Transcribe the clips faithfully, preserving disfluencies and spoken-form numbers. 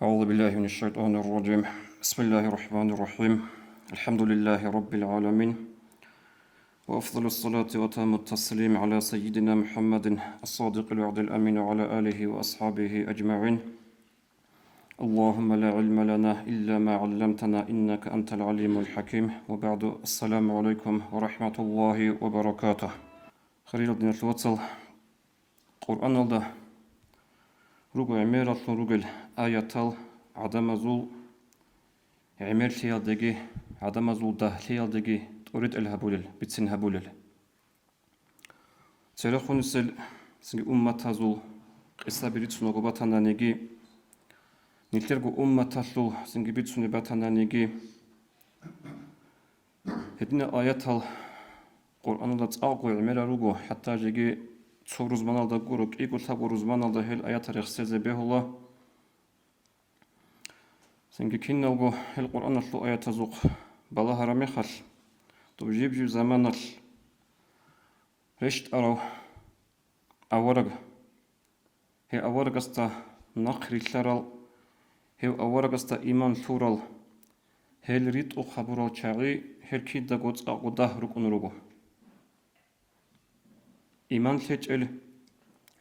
أعوذ بالله من الشيطان الرجيم. بسم الله الرحمن الرحيم. الحمد لله رب العالمين. وأفضل الصلاة وأتم التسليم على سيدنا محمد الصادق الوعد الأمين وعلى آله وأصحابه أجمعين. اللهم لا علم لنا إلا ما علمتنا إنك أنت العليم الحكيم. وبعد، السلام عليكم ورحمة الله وبركاته. Хириял диналъул вацал, Къуръаналда руго гӀемераллъун ругел аятал гӀадамазул гӀемерлъиялдеги, гӀадамазул дагьлъиялдеги тӀоритӀел гьабулел, бицин гьабулел. Церехунисел цинги умматазул къисаби рицунаго батананиги, нилъерго умматалъул цинги бицунеб батананиги, гьединал аятал Къуръаналда цӀакъго гӀемерал руго, хӀатта жеги цо рузманалда гуро, кӀиго-лъабго рузманалда гьел аятал рехсезе бегьула. Цинги киналго гьел Къуръаналъул аятазухъ балагьараб мехалъ, доб жиб-жиб заманалъ рещтӀарав авараг, гьев аварагасда нахъ рилълъарал, гьев аварагасда иман лъурал, гьел ритӀухъ гьабурал чагӀи гьел кидаго цӀакъго дагь рукӀун руго. Иман лъечӀел,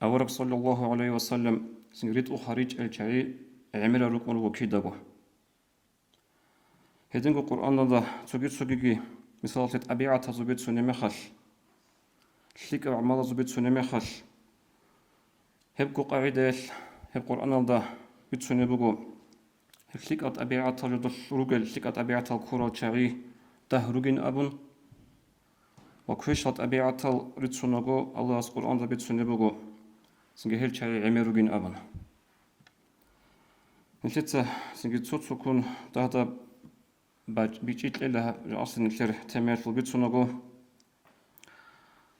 авараг саллаллагьу гӀалайгьи ва саллам цин ритӀухъ гьаричӀел чагӀи гӀемерал рукӀун руго кидаго. Гьединго Къуръаналда цоги-цогиги мисалалъе тӀабигӀатазул бицунеб мехалъ, лъикӀаб гӀамалазул бицунеб мехалъ, гьебго къагӀидаялъ гьеб Къуръаналда бицунеб буго, гьеб лъикӀаб тӀабигӀатал жодолъ ругел, лъикӀаб тӀабигӀатал ккурал чагӀи дагь ругин абун, ва квешал тӀабигӀатал рицунаго Аллагьас Къуръаналда бицунеб буго, цинги гьел чагӀи гӀемер ругин абун. Нилъеца цинги цо-цоккун дагьаб бач-, бичӀчӀи кьела гьаб жакъасеб нилъер темаялъул бицунаго.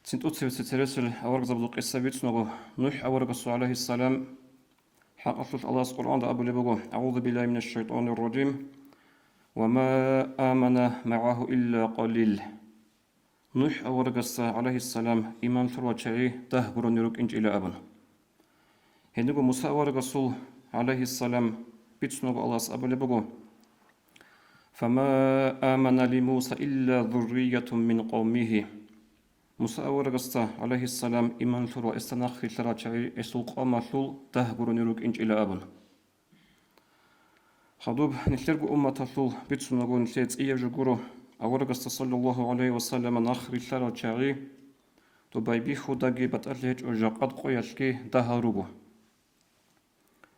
Цин тӀоцебесеб цересел аварагзабазул къиса бицунаго, НухӀ аварагасул, гӀалайгьиссалам, хӀакъалъулъ Аллагьас Къуръаналда абулеб буго: «أعوذ بالله من الشيطان الرجيم. وما آمن معه إلا قليل». НухӀ аварагасда, гӀалайгьиссалам, иман лъурал чагӀи дагь гурони рукӀинчӀила абун. Гьединго Муса аварагасул, гӀалайгьиссалам, бицунаго Аллагьас абулеб буго: «فما آمن لموسى إلا ذرية من قومه». Муса аварагасда, гӀалайгьиссалам, иман лъурал, гьесда нахъ рилълъарал чагӀи гьесул къавмалъул дагь гурони рукӀинчӀила абун. Хадуб нилъерго умматалъул бицунаго, нилъее цӀияб жо гуро, аварагасда саллаллагьу гӀалайгьи ва саллама нахъ рилълъарал чагӀи, доб байбихьудаги батӀалъи гьечӀо, жакъад къоялъги дагьал руго.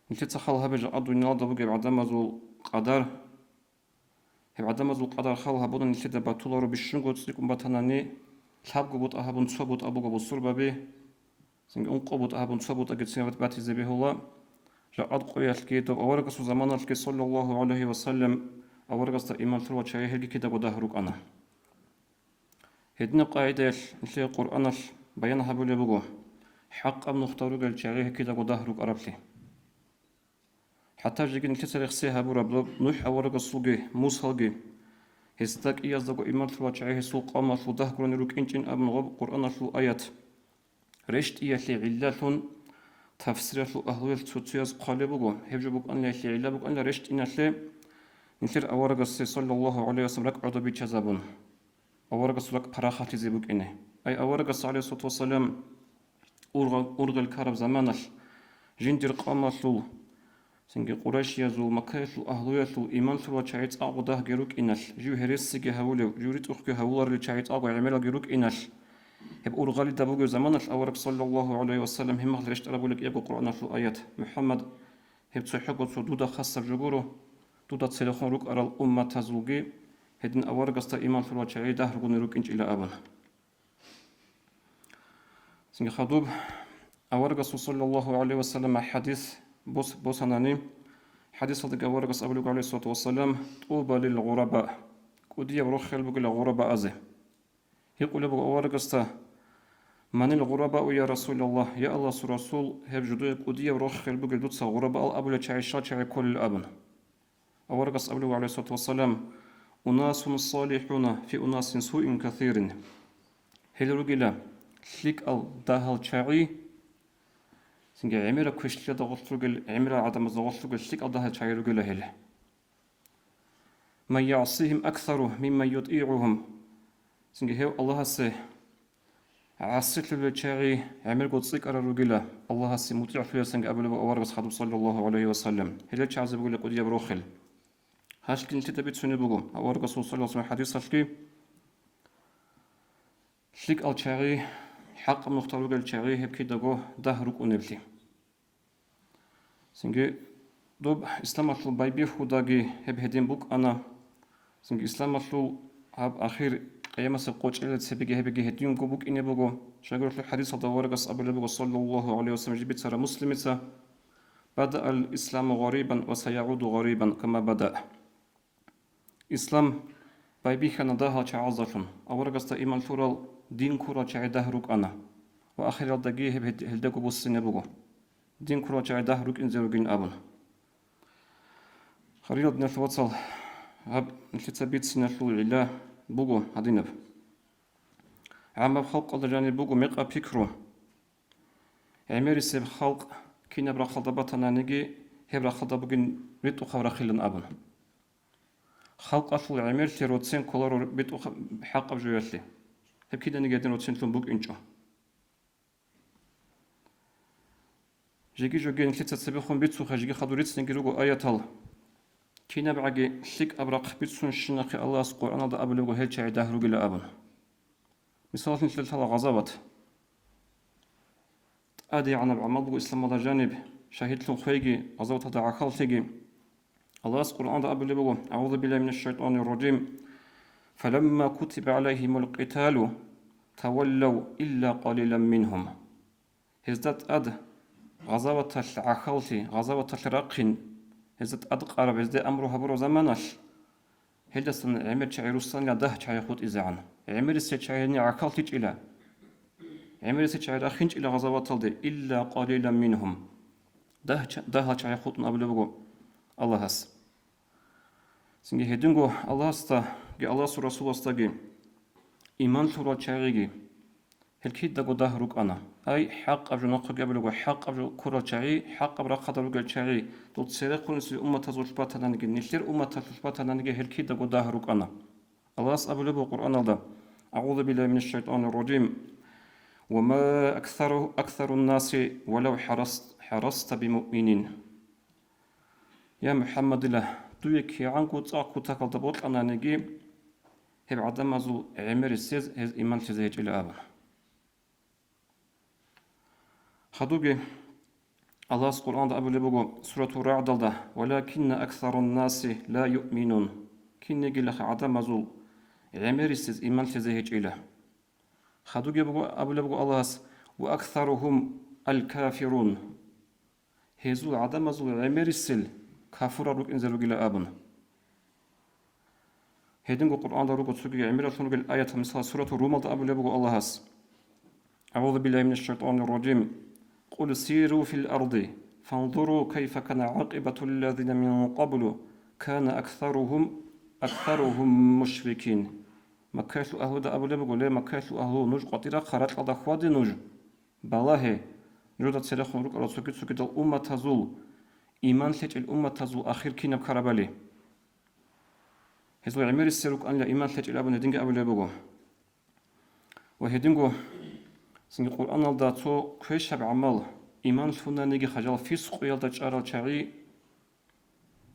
Нилъеца хал гьабе жакъа дуниялалда бугеб гӀадамазул къадар. Гьеб гӀадамазул къадар хал гьабуна нилъеда батуларо, бищунго цӀикӀкӀун батанани, лъабго бутӀа гьабун цо бутӀа буго бусурбаби, цинги ункъо бутӀа гьабун цо бутӀаги цин батизе бегьула. Жакъад къоялъги, доб аварагасул заманалъги, саллаллагьу гӀалайгьи ва саллам, аварагасда иман лъурал чагӀи гьелги кидаго дагь рукӀана. Гьединаб къагӀидаялъ нилъее Къуръаналъ баян гьабулеб буго, хӀакъаб нухда ругел чагӀи гьекидаго дагь рукӀараблъи. ХӀатта жеги нилъеца рехсей гьабураб доб НухӀ аварагасулги Мусалги, гьесда кӀияздаго иман лъурал чагӀи гьесул къавмалъул дагь гурони рукӀинчӀин абун гъоб Къуръаналъул аят. РещтӀиялъе гӀиллалъун тафсиралъул агьлуялъ цо-цояз хъвалеб буго, гьеб жо букӀанилалъе гӀилла букӀанила рещтӀиналъе, нилъер аварагасе, саллаллагьу гӀалайгьи вассалам, ракӀ гӀодобе биччазабун, аварагасул ракӀ парахалъизе букӀине. Ай аварагас, гӀалайгьиссалату вассалам, ургъа-, ургъел ккараб заманалъ жиндир къавмалъул, цинги къурайшиязул, Маккаялъул агьлуялъул иман лъурал чагӀи цӀакъго дагьги рукӀиналъ, жив гьересиги гьавулев, жив ритӀухъги гьавуларел чагӀи цӀакъго гӀемералги рукӀиналъ, гьеб ургъалида бугеб заманалъ авараг, саллаллагьу гӀалайгьи вассалам, гьеб мехалъ рещтӀарабулеб кӀиябго Къуръаналъул аят: «МухӀаммад, гьеб цохӀого цо дуда хасаб жо гуро, дуда церехун рукӀарал умматазулги гьедин аварагасда иман лъурал чагӀи дагь ругони рукӀинчӀила», – абун. Цинги хадуб аварагасул, саллаллагьу гӀалайгьи вассалам, хӀадис бос-, босанани, хӀадисалдаги аварагас абулеб, гӀалайгьиссалату вассалам: «ТӀуба лил гъураба», кӀудияб рохел бугила гъурабаазе. Гьикъулеб буго аварагасда: «Манил гъурабау, я Расулаллагь, я Аллагьасул Расул, гьеб жидее кӀудияб рохел бугел дуца гъурабаал абулел чагӀи щал чагӀи кколел?» – абун. Аварагас абулеб, гӀалайгьиссалату вассалам: «Унасун салихӀуна фи унасин суин касирин». Гьел ругила лъикӀал дагьал чагӀи, Цинги гӀемераб квешлъиялда гъорлъ ругел, гӀемерал гӀадамазда гъорлъ ругел лъикӀал дагьал чагӀи ругела гьел. Ман ясихим аксару мимман ютигӀухум. Цинги гьев Аллагьасе гӀасилъулел чагӀи гӀемерго цӀикӀкӀарал ругила, Аллагьасе мутӀигӀлъулелсанги абулеб аварагас хадуб, саллаллагьу гӀалайгьи ва саллам, гьелел чагӀазе бугила кӀудияб рохел. Гьалъги нилъеда бицунеб буго аварагасул саллаллагьу гӀалайгьи ва саллам хӀадисалъги, лъикӀал чагӀи, хӀакъаб нухда ругел чагӀи гьеб кидаго дагь рукӀунеблъи. Цинги доб исламалъул байбихьудаги гьеб гьедин букӀана. Цинги исламалъул гьаб ахир къиямасеб къочӀелел цебеги гьебги гьединго букӀине буго. Щайгурелъул хӀадисалда аварагас абулеб буго, саллаллагьу гӀалайгьи ва саллам, жибицара Муслимица: «Бада ал-исламу гъарибан ва саягӀуду гъарибан кама бада». Ислам байбихьана дагьал чагӀаздалъун, аварагасда иман лъурал дин ккурал чагӀи дагь рукӀана ва ахиралдаги гьеб гьед-, гьелдаго буссине буго, дин ккурал чагӀи дагь рукӀинзе ругин абун. Хириял диналъул вацал, гьаб нилъеца бициналъул гӀилла буго гьадинаб. ГӀаммаб халкъалда жаниб буго мекъаб пикру: гӀемерисеб халкъ кинаб рахъалда батананиги, гьеб рахъалда бугин ритӀухъав рахъилан абун. Халкъалъул гӀемерлъи роцен кколаро битӀухъ-, хӀакъаб жоялъе. Гьеб киданиги гьедин роценлъун букӀинчӀо. Жеги-жоги нилъеца цебехун бицухъе, жеги хадур рицинги руго аятал. КинабгӀаги лъикӀаб рахъ бицунщинахъе Аллагьас Къуръаналда абулебго гьел чагӀи дагь ругила абун. Мисалалъе нилъеда лъала гъазават. ТӀадегӀанаб гӀамал буго исламалда жаниб, шагьидлъун хвейги, гъазаваталда гӀахьаллъиги. Аллагьас Къуръанда абулеб буго: «АгӀузу биллагьи минаш шайтӀанир ражим. Фаламма кутиба гӀалайгьимул къиталу, таваллав илла къалилан мингьум». Гьезда тӀад гъазаваталъ гӀахьаллъи, гъазаваталъ рахъин, гьезда тӀад къараб, гьезда амру гьабураб заманалъ, гьелдасан гӀемер чагӀи руссанила дагь чагӀи хутӀизегӀан. ГӀемерисел чагӀи гьенир гӀахьаллъичӀила, гӀемерисел чагӀи рахинчӀила гъазаваталде, илла къалилан мингьум. Дагь-, дагьал чагӀи хутӀун абулеб буго Аллагьас. Цинги гьединго Аллагьасдаги Аллагьасул Расуласдаги иман лъурал чагӀиги, гьел кидаго дагь рукӀана. Ай, хӀакъаб жо нахъеги абулебго, хӀакъаб жо ккурал чагӀи, хӀакъаб рахъалда ругел чагӀи, дол церехъунисел умматазулъ батананиги, нилъер умматалъулъ батананиги гьел кидаго дагь рукӀана. Аллагьас абулеб буго Къуръаналда: «АгӀузу биллагьи минаш шайтӀанир ражим. Ва ма аксару-, аксарун наси валав хӀарас-, хӀараста бимуъминин». Я МухӀаммадила, дуе кигӀанго цӀакъ кутакалда бокьананиги, гьеб гӀадамазул гӀемерисез гьез иман лъезе гьечӀила абун. Хадубги Аллагьас Къуръанда абулеб буго суратур РагӀдалда: «Валакинна аксарун наси ла юъминун». Кинигилаха гӀадамазул гӀемерисез иман лъезе гьечӀила. Хадубги буго, абулеб буго Аллагьас: «Ва аксаругьум аль-кафирун». Гьезул гӀадамазул гӀемерисел кафурал рукӀинзе ругила абун. Гьединго Къуръанда руго цоги гӀемералъун ругел аятал, мисал, суратур Румалда абулеб буго Аллагьас: «АгӀузу биллагьи минаш шайтӀанир ражим. Къул сиру фил арди, фанзуру кайфа кана гӀакъибату ллазина мин къаблу, кана аксаругьум, аксаругьум мушрикин». Маккаялъул агьлуда абулеб буго: «Ле, Маккаялъул агьлу, нуж къватӀирахъа, ракьалда хьваде нуж. Балагье, нужда церехун рукӀарал цоги-цогидал умматазул, иман лъечӀел умматазул ахир кинаб ккарабали». Гьезул гӀемерисел рукӀанила иман лъечӀел абун гьединги абулеб буго. Ва гьединго цинги Къуръаналда цо квешаб гӀамал, иман лъунаниги хажал фискъуялда чӀарал чагӀи,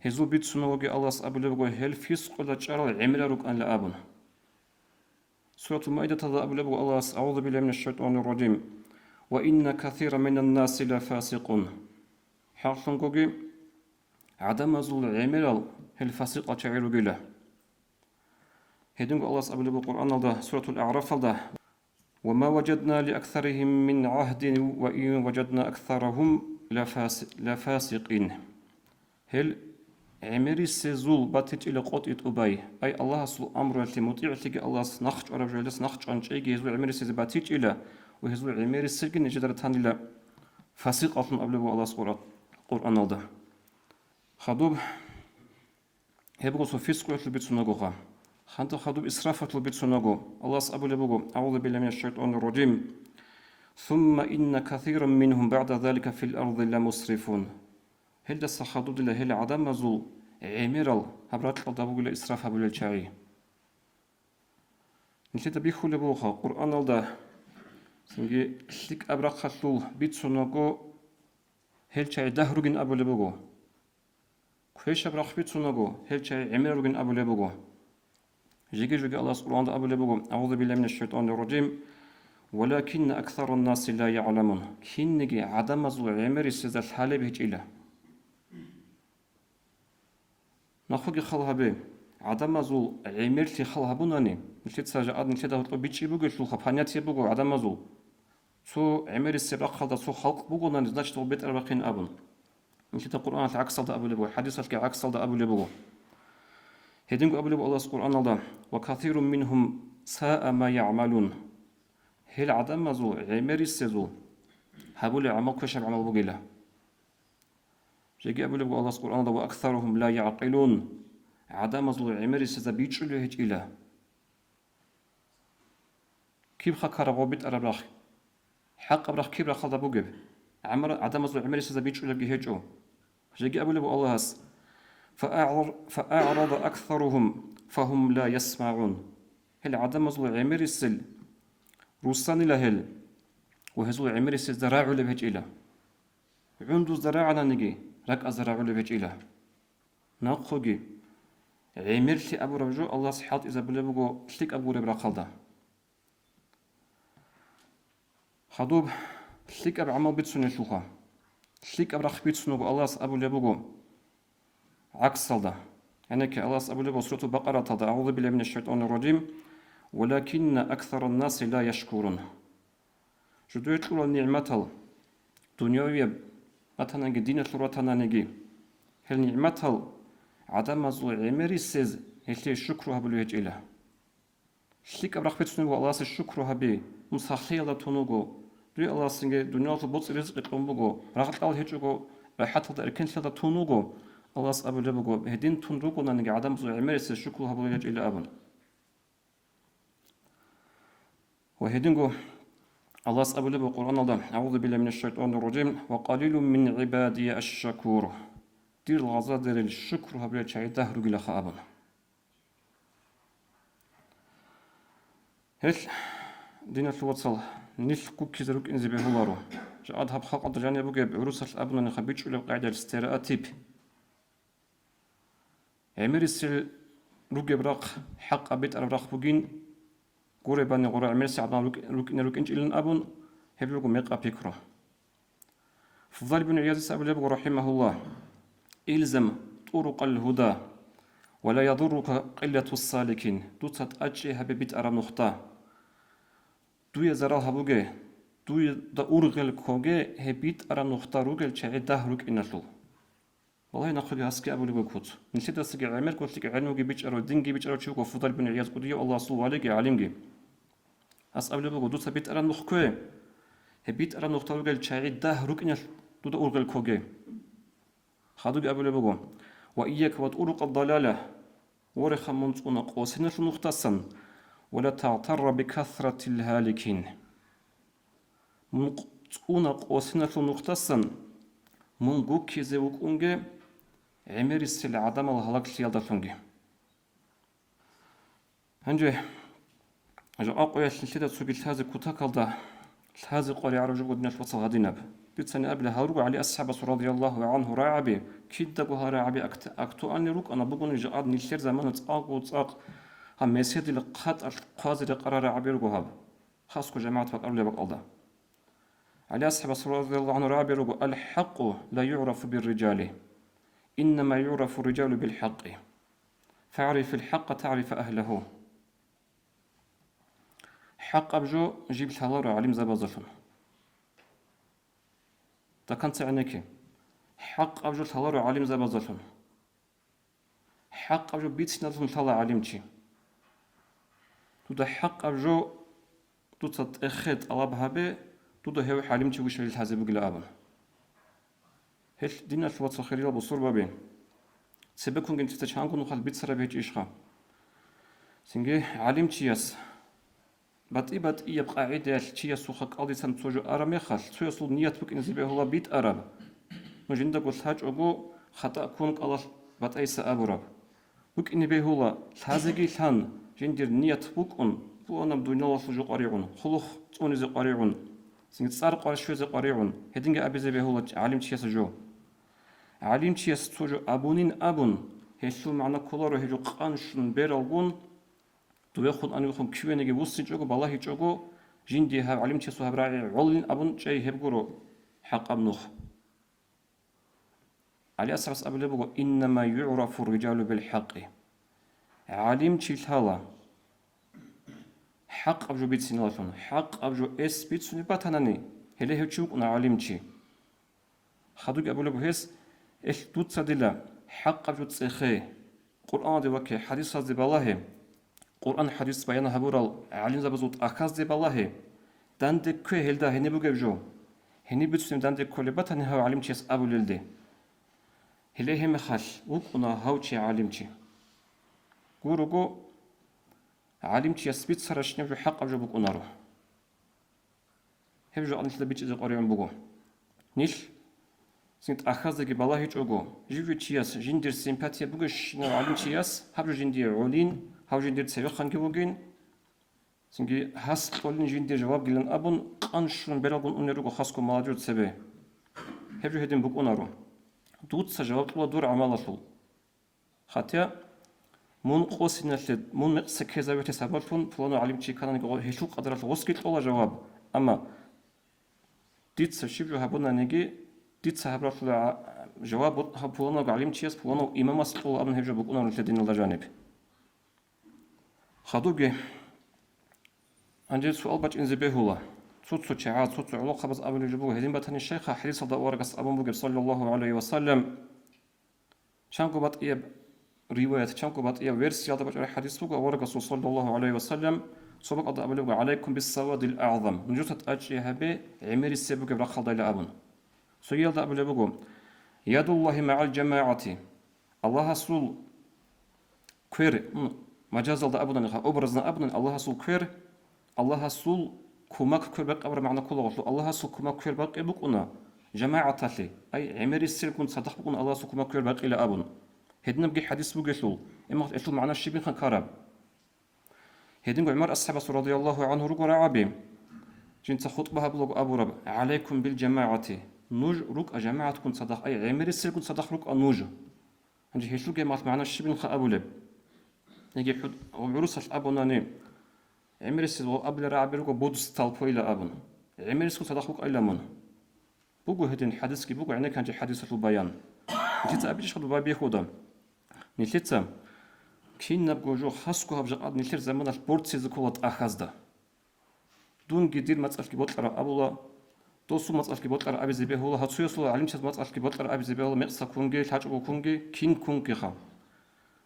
гьезул бицунавоги Аллагьас абулеб буго, гьел фискъуялда чӀарал гӀемерал рукӀанила абун. Суратул Маидаталда абулеб буго Аллагьас: «АгӀузу биллагьи минаш шайтӀанир ражим. Ва инна касиран минан наси ла фасикъун». ХӀакълъунгоги, гӀадамазул гӀемерал гьел фасикъал чагӀи ругила. Гьединго Аллагьас абулеб буго Къуръаналда, суратул АгӀрафалда: «Ва ма важадна ли аксаригьим мин гӀагьдин ва ин важадна аксарагьум ла фас-, ла фасикъин». Гьел гӀемерисезул батичӀила къотӀи тӀубай, ай Аллагьасул амруялъе мутӀигӀлъиги, Аллагьас нахъчӀвараб жоялдаса нахъчӀван чӀейги гьезул гӀемерисезе батичӀила, ва гьезул гӀемерисезги нижеда ратанила фасикъаллъун абулеб буго Аллагьас Къуръа-, Къуръаналда. Хадуб, гьеб буго цо фискъуялъул бицунагоха. Ханта хадуб исрафалъул бицунаго. Аллагьас абулеб буго: «АгӀузу биллагьи минаш шайтӀанир ражим. ثم إن كثيرا منهم بعد ذلك في الأرض لمسرفون. Гьелдаса хадуб дила гьел гӀадамазул гӀемерал гьаб ракьалда бугила исраф гьабулел чагӀи. Нилъеда бихьулеб бугоха Къуръаналда, цинги лъикӀаб рахъалъул бицунаго, гьел чагӀи дагь ругин абулеб буго. Квешаб рахъ бицунаго, гьел чагӀи гӀемер ругин абулеб буго. Жеги-жеги Аллагьас Къуръанда абулеб буго: «أعوذ بالله من الشيطان الرجيم. ولكن أكثر الناس لا يعلمون». Кинниги гӀадамазул гӀемерисезда лъалеб гьечӀила. Нахъеги хал гьабе, гӀадамазул гӀемерлъи хал гьабунани, нилъеца жакъа нилъеда гьоркьоб бичӀчӀи бугелъулха, понятие буго гӀадамазул. Цо гӀемерисеб рахъалда цо халкъ бугонани, значит, гьеб бетӀер рахъин абун. Нилъеда Къуръаналъ гӀаксалда абулеб буго, хӀадисалъги гӀаксалда абулеб буго. Гьединго абулеб буго Аллагьас Къуръаналда: «وكثير منهم ساء ما يعملون». Гьел гӀадамазул гӀемерисезул гьабулеб гӀамал квешаб гӀамал бугила. Жеги абулеб буго Аллагьас Къуръаналда: «وأكثرهم لا يعقلون». ГӀадамазул гӀемерисезда бичӀчӀулев гьечӀила. Киб хакараб гъоб битӀараб рахъ? ХӀакъаб рахъ киб рахъалда бугеб? ГӀамар-, гӀадамазул гӀемерисезда бичӀчӀулебги гьечӀо. Жеги абулеб буго Аллагьас: «فأعر-، فأعرض أكثرهم فهم لا يسمعون». Гьел гӀадамазул гӀемерисел руссанила гьел ва гьезул гӀемерисезда рагӀулеб гьечӀила. ГӀундузда рагӀананиги, ракӀазда рагӀулеб гьечӀила. Нахъеги, гӀемерлъи абураб жо Аллагьас хӀалтӀизабулеб буго лъикӀаб гуреб рахъалда. Хадуб лъикӀаб гӀамал бицунелъулха. ЛъикӀаб рахъ бицун вуго Аллагьас абулеб буго гӀаксалда. ГӀенекке, Аллагьас абулеб буго Суратул Бакъараталда: «أعوذ بالله من الشيطان الرجيم. ولكن أكثر الناس لا يشكرون». Жидее кьола нигӀматал, дунявияб батананиги, диналъул ратананиги, гьел нигӀматал гӀадамазул гӀемерисез гьелъие шукру гьабулев гьечӀила. ЛъикӀаб рахъ бицунеб буго Аллагьасе шукру гьаби, мун сахлъиялда тун вуго, дуе Аллагьасинги дуниялалъул боцӀи-ризкъи кьун буго, рагъ-кьал гьечӀого, рахӀаталда эркенлъиялда тун вуго, Аллагьас абулеб буго, гьедин тун ругонаниги гӀадамазул гӀемерисез шукру гьабулев гьечӀила абун. Ва гьединго Аллагьас абулеб буго Къуръаналда: «أعوذ بالله من الشيطان الرجيم. وقليل من عبادي الشكور». Дир лагъзадерил шукру гьабулел чагӀи дагь ругилаха абун. Гьел, диналъул вацал, нилъ гуккизе рукӀинзе бегьуларо. Жакъад гьаб халкъалда жаниб бугеб гӀурусалъ абунаниха бичӀчӀулеб къагӀидалъ стереотип. ГӀемерисел ругеб рахъ хӀакъаб битӀараб рахъ бугин, гуребани гъура гӀемерисел гӀадамал рукӀ-, рукӀине рукӀинчӀилан абун, гьеб буго мекъаб пикру. Фудал бин ГӀиязица абулеб буго, рахӀимагьуллагь: «الزم طرق الهدى ولا يضرك قلة السالكين». Дуца тӀадчӀи гьабе битӀараб нухда. Дуе зарал гьабуге, дуеда ургъел ккоге гьеб битӀараб нухда ругел чагӀи дагь рукӀиналъул. Валлагь, нахъеги гьасги абулеб буго куц. Нилъедасаги гӀемерго лъикӀ гӀелмуги бичӀчӀарав, динги бичӀчӀарав чи вуго Фудал бин ГӀияз, кӀудияв Аллагьасул валиги гӀалимги. Гьас абулеб буго: «Дуца битӀараб нух ккве, гьеб битӀараб нухда ругел чагӀи дагь рукӀиналъ дуда ургъел ккоге». Хадуги абулеб буго: «وإياك وطرق الضلالة». Вореха, мун цӀуна къосиналъул нухдасан: «ولا تغتر بكثرة الهالكين». Мун къ-, цӀуна къосиналъул нухдасан, мун гуккизе вукӀунге гӀемерисел гӀадамал гьалаглъиялдалъунги. Гьанже жакъа къоялъ нилъеда цоги лъазе кутакалда лъазе къваригӀараб жо буго, диналъул вацал, гьадинаб. Дицани абила, гьал руго ГӀали асхӀабасул радияллагьу гӀанху рагӀаби, кидаго гьал рагӀаби акт-, актуальный рукӀана бугони жакъад нилъер замана цӀакъго цӀакъ гьаб меседил хъатӀалъ хъвазе рекъарал рагӀаби руго гьаб. Хасго жамагӀат бакӀарулеб бакӀалда. ГӀали асхӀабас радияллагьу гӀанху рагӀаби руго: «الحق لا يعرف بالرجال، إنما يعرف الرجال بالحق. فاعرف الحق تعرف أهله». ХӀакъаб жо жиб лъаларо гӀалимзабазалъун. До конца гӀенекке. ХӀакъаб жо лъаларо гӀалимзабазалъун. ХӀакъаб жо бициналъун лъала гӀалимчи. Дуда хӀакъаб жо дуца тӀехе тӀалаб гьабе, дуда гьев гӀалимчи вищали лъазе бугила абун. Гьелъ, диналъул вацал, хириял бусурбаби, цебеккунги нилъеца чанго нухалъ бицараб гьечӀищха? Цинги гӀалимчияс БатӀи-батӀияб къагӀидаялъ чиясухъа кӀалдицан цо жо араб мехалъ, цоясул ният букӀине бегьула битӀараб. Ну жиндаго лъачӀого хатӀа ккун кӀалалъ батӀайса абураб. БукӀине бегьула, лъазеги лъан, жиндир ният букӀун, пуланаб дуниялалъул жо къваригӀун, хъулухъ цӀунизе къваригӀун, цинги цӀар къваригӀун, гьединги абизе бегьула гӀалимчияс жо. ГӀалимчияс цо жо абунин абун, гьелъул магӀна кколаро гьеб жо къанщун бералгун, дувехун-анивехун кивениги вуссинчӀого, балагьичӀого, жиндие гьав гӀалимчиясул гьаб рагӀи гӀолин абун чӀей, гьеб гуро хӀакъаб нух. ГӀали асхӀабас абулеб буго: «Иннама югӀрафу ррижалу билхӀакъи». ГӀалимчи лъала хӀакъаб жо бициналъун, хӀакъаб жо эс бицунеб батанани, гьеле гьев чи вукӀуна гӀалимчи. Хадубги абулеб гьес: «Эх, дуца дила хӀакъаб жо цӀехе, Къуръаналде ваке, хӀадисазде балагье, Къуръан-хӀадис баян гьабурал гӀалимзабазул тӀахьазде балагье, данде ккве гьелда гьениб бугеб жо, гьениб бицунеб данде кколеб батани гьав гӀалимчияс абулелде». Гьеле гьеб мехалъ вукӀуна гьав чи гӀалимчи. Гурого, гӀалимчияс бицаращинаб жо хӀакъаб жо букӀунаро. Гьеб жо нилъеда бичӀчӀизе къваригӀун буго. Нилъ цин тӀахьаздаги балагьичӀого, жив-жив чияс жиндир симпатия бугещинав гӀалимчияс гьаб жо жиндие гӀолин, гьав жиндир цевехъанги вугин, цинги гьас кьолин жиндир жавабгилан абун, къанщун бералгун унел руго хасго молодёжь цебе. Гьеб жо гьедин букӀунаро. Дуца жаваб кьула дур гӀамалалъул. Хатя мун къосиналъе, мун мекъса ккезавехъе сабаблъун пуланав гӀалимчи ккананиги, гъо-, гьелъул къадаралъ гъосги кьола жаваб. Амма дица щиб жо гьабунаниги, дица гьаб ралъула гӀа-, жаваб гьаб пуланав гӀалимчияс, пуланав имамас кьола абун гьеб жо букӀунаро нилъер диналда жаниб. Хадубги гьанже суал бачӀинзе бегьула. Цо-цо чагӀаз, цо-цо гӀолохъабаз абулеб жо буго, гьедин батани щайха хӀадисалда аварагас абун бугеб, саллаллагьу гӀалайгьи ва саллам, Чанго батӀияб риваят, чанго батӀияб версиялда бачӀараб хӀадис буго, авараг Расул, саллаллагьу гӀалайгьи ва саллам, цо бакӀалда абулеб буго: «ГӀалайкум биссавадил агӀзам», нужеца тӀадчӀей гьабе, гӀемерисеб бугеб рахъалдайила абун. Цогиялда абулеб буго: «Ядуллагьи магӀал жамагӀати», Аллагьасул квер, м, мажазалда абунани, образно абунани, Аллагьасул квер, Аллагьасул кумак квер бакъи абураб магӀна ккола гъорлъ. Аллагьасул кумак квер бакъи букӀуна жамагӀаталъе, ай, гӀемериселгун цадахъ букӀуна Аллагьасул кумак квер бакъила абун. Гьединабги хӀадис бугелъул, амма гьелъул магӀна щибинха ккараб? Гьединго ГӀумар асхӀабасул радияллагьу гӀангьу руго рагӀаби, жинца хутӀба гьабулаго абураб: «ГӀалайкум бил жамагӀати», нуж рукӀа жамагӀатгун цадахъ, ай, гӀемериселгун цадахъ рукӀа нуж. Гьанже гьелъул гьеб магӀна щибинха абулеб? Яги хӀу-, гъоб гӀурусалъ абунани, гӀемерисез гъоб абулел рагӀаби руго: «Буду с толпойила», – абун. ГӀемерисго цадахъ вукӀайила мун. Буго гьедин хӀадисги буго, гӀенекканчи хӀадисалъул баян. Нилъеца абичӀищ хадуб байбихьуда? Нилъеца кинабго жо хасго гьаб жакъа нилъер заманалъ борцизе ккола тӀахьазда. Дунги дир мацӀалъги бокьараб абула, досул мацӀалъги бокьараб абизе бегьула, гьацуясул гӀалимчиясул мацӀалъги бокьараб абизе бегьула, мекъса ккунги, лъачӀого ккунги, кин ккунги ха.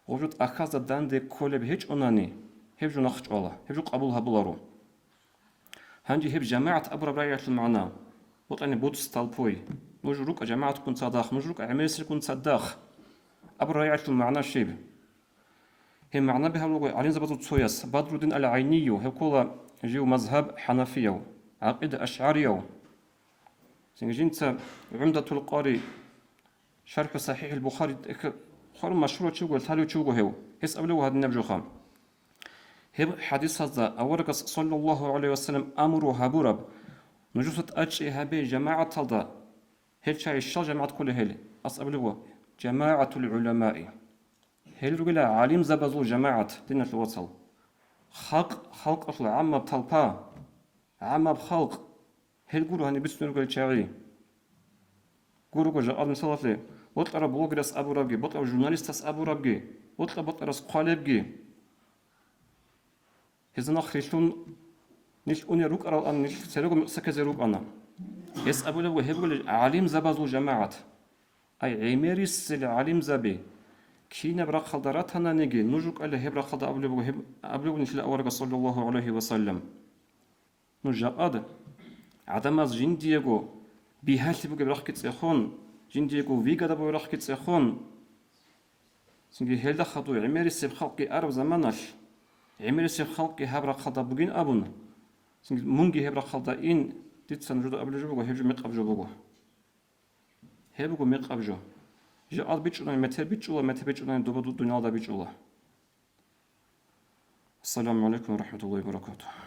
Гъоб жо тӀахьазда данде кколеб гьечӀонани, гьеб жо нахъ чӀвала, гьеб жо къабул гьабуларо. Гьанже гьеб жамагӀат абураб рагӀиялъул магӀна, бокьани буду с толпой, нуж рукӀа жамагӀатккун цадахъ, нуж рукӀа гӀемериселгун цадахъ абураб рагӀиялъул магӀна щиб? Гьеб магӀна бигьабулаго гӀалимзабазул цояс, Бадруддин ал-ГӀайнию, гьев ккола жив мазгьаб хӀанафияв, гӀакъида ашгӀарияв. Цинги жинца ГӀумдатул Къари, ШархӀу СахӀихӀил Бухари тӀехь-, хварав машгьурав чи вуго, лъалев чи вуго гьев. Гьес абулев гьадинаб жоха. Гьеб хӀадисазда аварагас, саллаллагьу гӀалайгьи ва саллам, амру гьабураб, нужеца тӀадчӀей гьабе жамагӀаталда, гьел чагӀи щал жамагӀат кколей гьел? Ас абулеб буго: «ЖамагӀатул гӀуламаи». Гьел ругела гӀалимзабазул жамагӀат, диналъул вацал. Халкъ, халкъалъул гӀаммаб толпа, гӀаммаб халкъ, гьел гуро гьаниб бицунел ругел чагӀи. Гурого жакъа мисалалъе, бокьарав блогерас абурабги, бокьарав журналистас абурабги, бокьа-бокьарас хъвалебги. Гьезда нахърилълъун нилъ унел рукӀаралан нилъ церего мекъсаккезе рукӀана. Гьес абулеб буго, гьеб буго гӀалимзабазул жамагӀат. Ай, гӀемерисел гӀалимзаби, кинаб рахъалда ратананиги, нуж рукӀайилан гьеб рахъалда абулеб буго, гьеб абулеб буго нилъила аварагас, саллаллагьу гӀалайгьи ва саллам. Нуж жакъад гӀадамаз жиндиего бигьалъи бугеб рахъги цӀехун, жиндиего вигадаб бугеб рахъги цӀехун, цинги гьелда хадув гӀемерисеб халкъги араб заманалъ, гӀемерисеб халкъги гьаб рахъалда бугин абун, Цинги мунги гьеб рахъалда ин, дица нужеда абулеб жо буго, гьеб жо мекъаб жо буго. Гьеб буго мекъаб жо. Жакъа бичӀчӀунани метер бичӀчӀула, метер бичӀчӀунани доба ду-, дуниялда бичӀчӀула. Ассаламу гӀалайкум ва рахматуллагьи ва баракатугьу.